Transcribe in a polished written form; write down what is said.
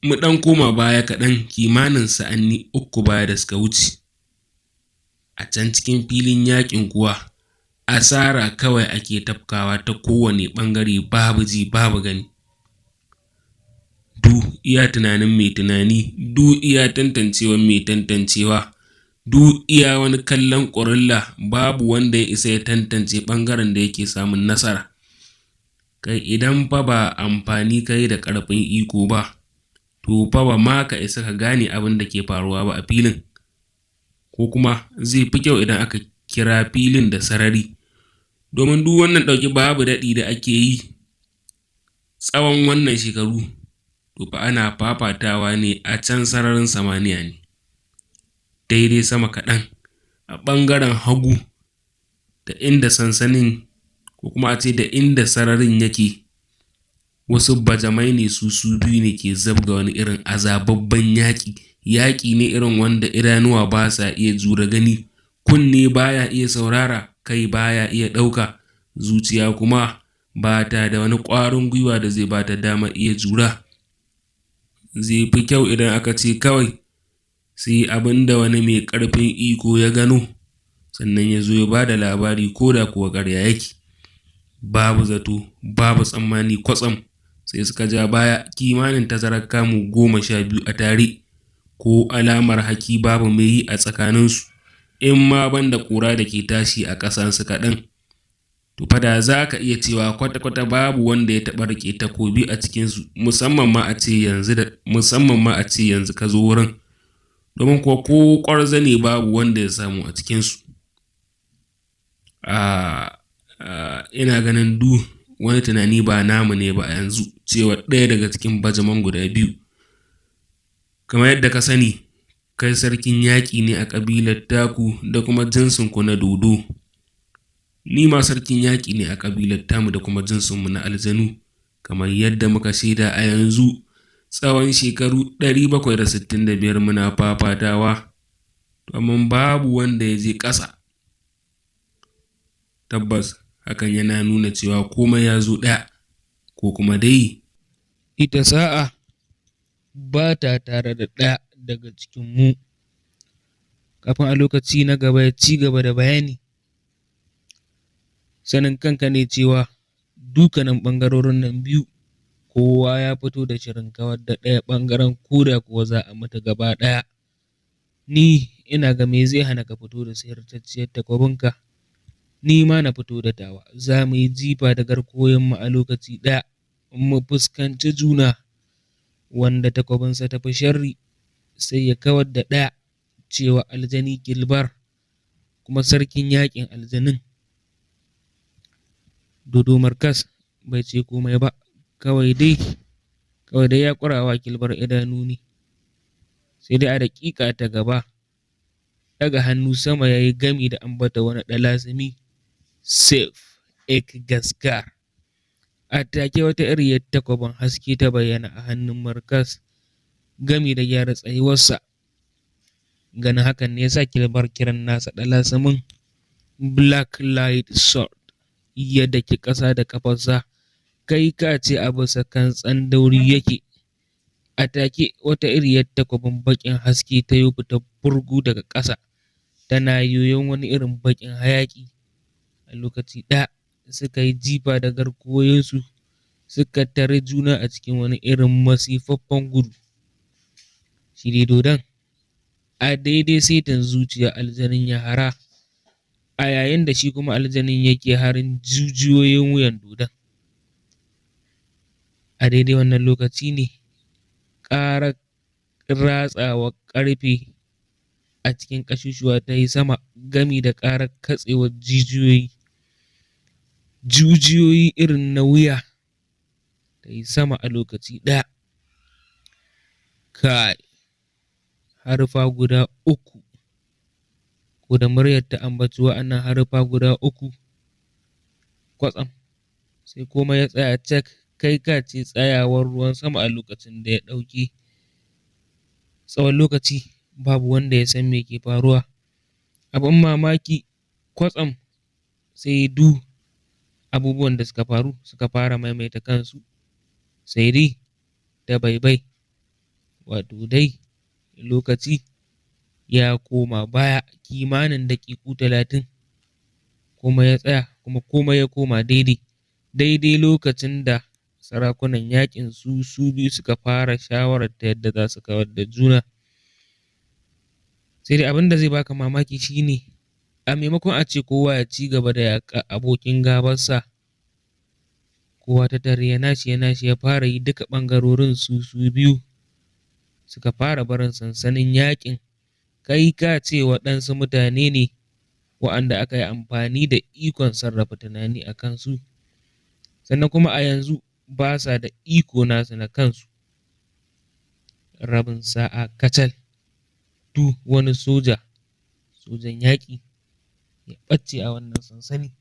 Mu ɗan koma baya kaɗan kimanin sa'anni 3 baya da suka wuce. A can cikin filin yaƙin kuwa, asara kawai ake tafkawa ta kowane ɓangare, babu ji babu gani. Du iya tunanin mai tunani, du iya tantancewan mai tantancewa, du iya wani kallon ƙurilla, babu wanda ya isa ya tantance ɓangaren da yake samun nasara. Kai, idan fa ba amfani ka yi da ƙarfin iko ba, to fa ba ma ka isa ka gane abin da ke faruwa ba a filin. Ko kuma zai fi kyau idan aka kira filin da sarari, domin duk wannan ɗauki babu daɗi da ake yi tsawon wannan shekaru, to fa ana fafatawa ne a can sararin samaniya ne. Daidai sama kaɗan a ɓangaren hagu da inda sansanin, ko kuma a ce da inda sararin yake, wasu bajamai ne su su biyu ne ke zabga wani irin azababben yaƙi. Yaƙi ne irin wanda idanuwa ba sa iya jure gani, kunne baya iya saurara, kai baya iya ɗauka, zuciya kuma ba ta da wani ƙwarin gwiwa da zai ba ta damar iya jura. Zai fi kyau idan aka ce kawai sai abin da wani mai ƙarfin iko ya gano, sannan ya zo ya ba da labari, ko da kuwa ƙarya yake. Babu zato, babu tsammani, kwatsam sai suka ja baya kimanin tazarar kamu 12 a tare, ko alamar haki babu mai yi a tsakaninsu, in ma ban da ƙura da ke tashi a ƙasansu kaɗan. To fa da za ka iya cewa kwata-kwata babu wanda ya taɓa riƙe takobi a cikinsu, musamman ma a ce yanzu ka zo wurin, domin kuwa ko ƙwarzane babu wanda ya samu a cikinsu. Ina ganin du wani tunani ba namu ne ba a yanzu, cewa ɗaya daga cikin bajaman guda biyu. Kamar yadda ka sani, kai sarkin yaƙi ne a ƙabilar taku da kuma jinsinku na dodo. Ni ma sarkin yaƙi ne a ƙabilar tamu da kuma jinsinmu na aljanu, kamar yadda muka shaida a yanzu tsawon shekaru 765 muna fafatawa, domin babu wanda ya je ƙasa. Tabbas hakan yana nuna cewa komai ya zo ɗaya, ko kuma dai ita sa'a ba ta tare da ɗaya daga cikinmu. Kafin a lokaci na gaba ya ci gaba da bayani, sanin kanka ne cewa dukkanin ɓangarorin nan biyu kowa ya fito da shirin kawar da ɗaya ɓangaren, ko da kuwa za a mutu gaba ɗaya. Ni ina ga me zai hana ka fito da sihirtacciyar takwabinka, ni ma na fito da tawa, za mu yi jifa da garkuwoyinmu a lokaci ɗaya, mu fuskanci juna, wanda takwabinsa ta fi sharri sai ya kawar da ɗaya, cewa aljani Kilbar, kuma sarkin yaƙin aljanin. Dodo Markas bai ce komai ba, kawai dai ya ƙurawa Kilbar idanu ne. Sai dai a daƙiƙa ta gaba, ɗaga hannu sama ya yi gami da ambata wani ɗalasimi, Sef Ek Gaskar. A take wata iriyar takwabin haske ta bayyana a hannun Markas, gami da gyara tsayuwarsa. Ganin hakan ne ya sa Kilbar kiran nasa ɗalasimin Black Light Sword, ya daki ƙasa da ƙafarsa, kai ka ce a bisa kan tsandauri yake. A take wata iriyar takwabin baƙin haske ta yo fitar burgu daga ƙasa, tana yoyon wani irin baƙin hayaƙi. A lokaci ɗaya suka yi jifa da garkuwoyinsu, suka tari juna a cikin wani irin masifaffen gudu. Shi dai dodon a daidai saitin zuciya aljanin ya hara, a yayin da shi kuma aljanin yake harin jijiyoyin wuyan dodon. A daidai wannan lokaci ne ƙarar ratsawa ƙarfe a cikin ƙasusuwa ta yi sama, gami da ƙarar katsewar jijiyoyi. Jijiyoyi irin na wuya ta yi sama a lokaci ɗaya. Kai, haruffa guda uku, ko da muryar ta ambaci wa'annan haruffa guda uku, kwatsam sai komai ya tsaya cak, kai ka ce tsayawar ruwan sama a lokacin da ya ɗauke. Tsawon lokaci babu wanda ya san me ke faruwa. Abin mamaki, kwatsam sai du abubuwan da suka faru suka fara maimaita kansu, sai dai da baibai. Wato dai lokaci ya koma baya kimanin daƙiƙu 30 kuma ya tsaya, kuma komai ya koma daidai. Daidai lokacin da sarakunan yaƙin su su biyu suka fara shawarar ta yadda za su kawar da juna. Sai dai abin da zai baka mamaki shi ne, a maimakon a ce kowa ya ci gaba da yaƙar abokin gabansa, kowa ta tare ya nashi ya nashi ya fara yi, duka ɓangarorin su su biyu suka fara barin sansanin yaƙin, kai ka ce waɗansu mutane ne wa'anda aka yi amfani da ikon sarrafa tunani a kansu, sannan kuma a yanzu ba sa da iko nasu na kansu. Rabin sa'a kacal, duk wani soja, sojan yaƙi ya ɓace a wannan sansani.